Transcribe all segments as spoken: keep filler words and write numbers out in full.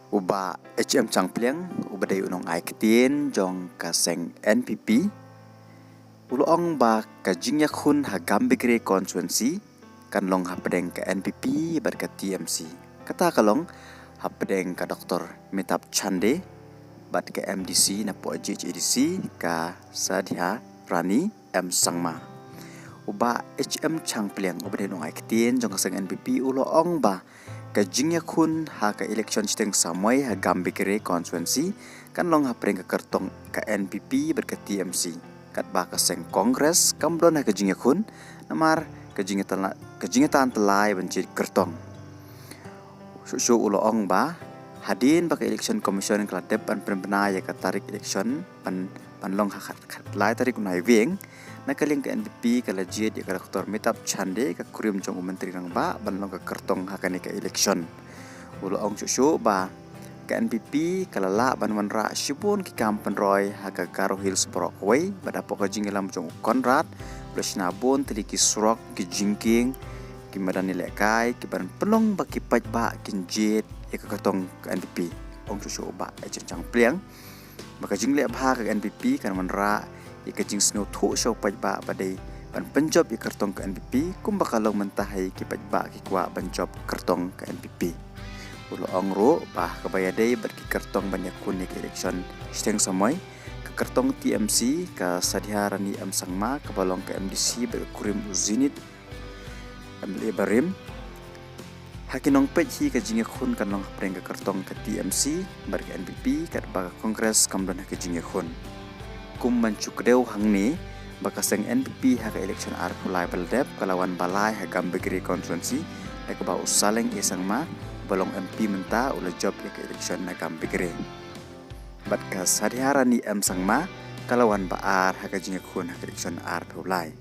U Bah H M Changpliang, uba dei u nongai ktien jong ka seng N P P, u la ong ba ka jingïakhun ha Gambegre constituency kan long hapdeng ka N P P bad ka T M C. Kata ka long hapdeng ka Doctor Mitab Chande bad ka M D C napoh G H A D C, ka Sadhiarani M Sangma. U Bah H M Changpliang, uba dei u nongai ktien jong ka seng N P P, u la ong ba ka jingïakhun ha ka election shiteng samoi ha Gambegre constituency kan long hapdeng ka kyrtong ka N P P bad ka T M C. Katba ka seng Congress kam don ha ka jingïakhun, namar ka jingïatan, ka jingïatan tyllai ban jied kyrtong. Shuh shuh u la ong ba hadien ba ka Election Commission ka la dep ban pynbna ïa ka tarik election ban, ban long ha ka khatlai tarik u Naiwieng, na ka liang ka N P P ka la jied ïa ka Doctor Mitab Chande, ka kurim jong u Myntri Rangbah, ban long ka kyrtong ha kane ka election. U la ong shuh shuh ba ka N P P ka la lah ban wanrah shibun ki kam pynroi ha ka Garo Hills baroh kawei, bad hapoh ka jingïalam jong u Conrad u la shna bun tylli ki surok, ki jingkieng, ki madan ïalehkai, kiban pynlong ba ki paidbah kin jied ïa ka kyrtong ka N P P. Ong shuh shuh u Bah H M Changpliang ba ka jingleh bha ka N P P kan wanrah ïa ka jingsngewthuh sha u paidbah ba dei ban pynjop ïa ka kyrtong ka N P P, kumba ka long mynta hi ki paidbah ki kwah ban jop kyrtong ka N P P. U la ong ruh ba kaba ïadei bad ki kyrtong ban ïakhun ïa ka election shiteng samoi, ka kyrtong T M C, ka Sadhiarani M Sangma, kaba long ka M D C bad ka kurim u Zenith M L A barim. Ha ki nongpeit hi ka jingïakhun kan long hapdeng ka kyrtong ka T M C bad ka N P P, katba ka Congress kam don ha ka jingïakhun. Kum ban shu kdew hangne ba ka seng N P P ha ka election arphew lai ba la dep ka la wan ba lai ha Gambegre constituency, da kaba u Saleng A Sangma, ba long M P mynta, u la jop ïa ka election na Gambegre. Bad ka Sadhiarani M Sangma ka la wan ba ar ha ka jingïakhun ha ka election arphew lai.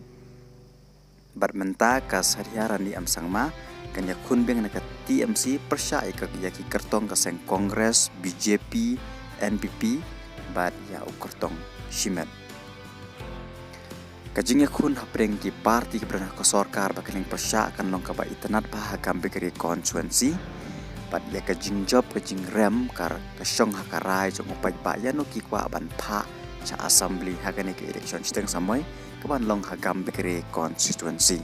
Bad mynta ka Sadhiarani M Sangma kan ïakhun biang na ka T M C pyrshah ïa ka, ïa ki kyrtong ka seng Congress, B J P, N P P bad ïa u kyrtong shimet. Ka jingïakhun hapdeng ki party kiba don ha ka sorkar bad ki nongpyrshah kan long kaba itynnad bha ha Gambegre constituency. Bad ïa ka jingjop ka jingrem ka, ka shong ha ka rai jong u paidbah ïano ki kwah ban phah sha assembly ha kane ka election shiteng samoi kaban long ha Gambegre constituency.